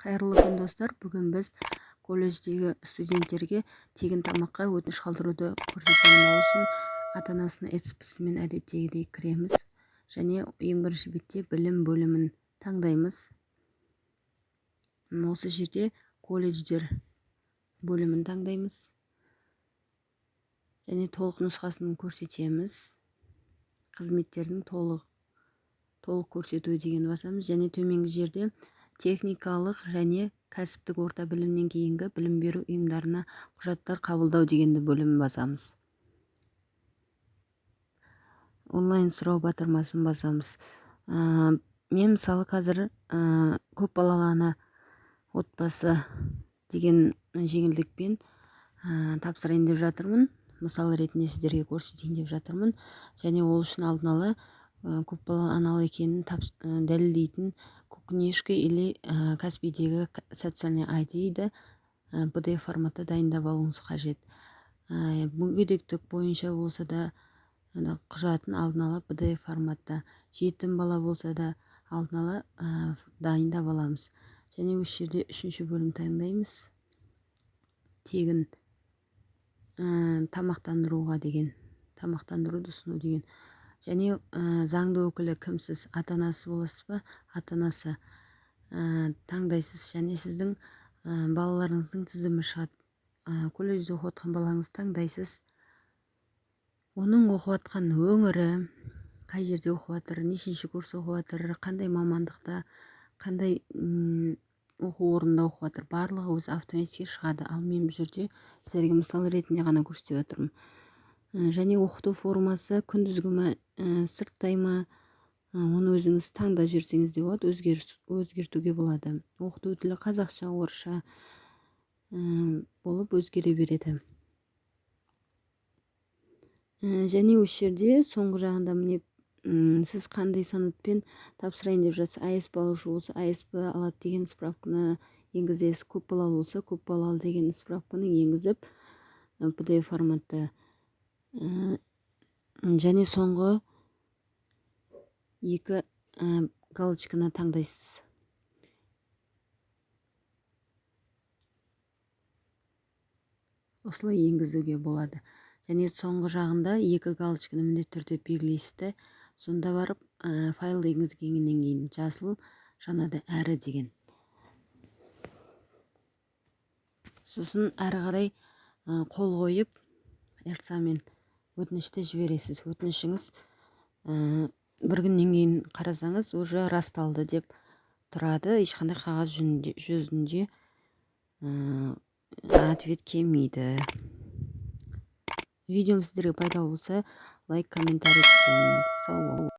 Қайырлы күн, достар! Бүгін біз колледждегі студенттерге тегін тамаққа өтініш қалдыруды көрсетемін. Ол үшін ата-анасының ЭЦП-сімен әдеттегідей кіреміз және ең бірінші бетте білім бөлімін таңдаймыз. Осы жерде колледждер бөлімін таңдаймыз және толық нұсқасын көрсетеміз. Қызметтердің толық көрсету деген басамыз және төменгі жерде техникалық және кәсіптік орта білімнен кейінгі білім беру ұйымдарына құжаттар қабылдау дегенді бөлімін басамыз. Онлайн сұрау батырмасын басамыз. Мен, мысалы, қазір көп балалы ана отбасы деген жеңілдікпен тапсырайын деп жатырмын. Мысал ретінде сіздерге көрсетейін деп жатырмын. Және ол үшін алдын ала көп балалы аналы екенін дәлелдейтін книжка или Каспийдегі социальный ID-ді PDF форматта дайындап алуыңыз қажет. Мүгедектік бойынша болса да, құжатын алдын ала PDF форматта, жетім бала болса да, алдын ала дайындап аламыз. Және осы жерде үшінші бөлім таңдаймыз, тегін тамақтандыруға деген, тамақтандыруды ұсыну деген. Және заңды өкілі кімсіз? Ата анасы боласыз ба? Ата анасы таңдайсыз және сіздің балаларыңыздың тізімі шығады. Колледжде оқып жатқан балаңызды таңдайсыз. Оның оқып жатқан өңірі, қай жерде оқып жатыр, нешінші курс оқып жатыр, қандай мамандықта, қандай оқу орнында оқып жатыр, барлығы өзі автоматически шығады. Ал мен бұл жерде сіздерге мысал ретінде ғана көрсетіп жатырмын. Және оқыту формасы күндізгі ма, сырттай ма, оны өзіңіз таңдап жіберсеңіз де болады, өзгертуге болады. Оқыту тілі қазақша, орысша болып өзгере береді. Және осы жерде соңғы жағында, міне, сіз қандай санатпен тапсырайын деп жатсыз. АСП алушы болса, АСП алады деген справканы енгізесіз. Көп балалы болса, көп балалы деген справканы енгізіп, PDF форматта. Және соңғы екі галочканы таңдайсыз. Осылай енгізуге болады. Және соңғы жағында екі галочканы міндетті түрде белгілейсіз де, сонда барып файлды енгізгеннен кейін жасыл жанады әрі деген. Сосын әрі қарай қол қойып, ЭЦП-мен өтінішті жібересіз. Өтінішіңіз бір күннен кейін қарасаңыз, уже расталды деп тұрады. Ешқандай қағаз жүзінде ответ келмейді. Видеом сіздерге пайдалы болса, лайк, комментарий күтемін. Сау бол.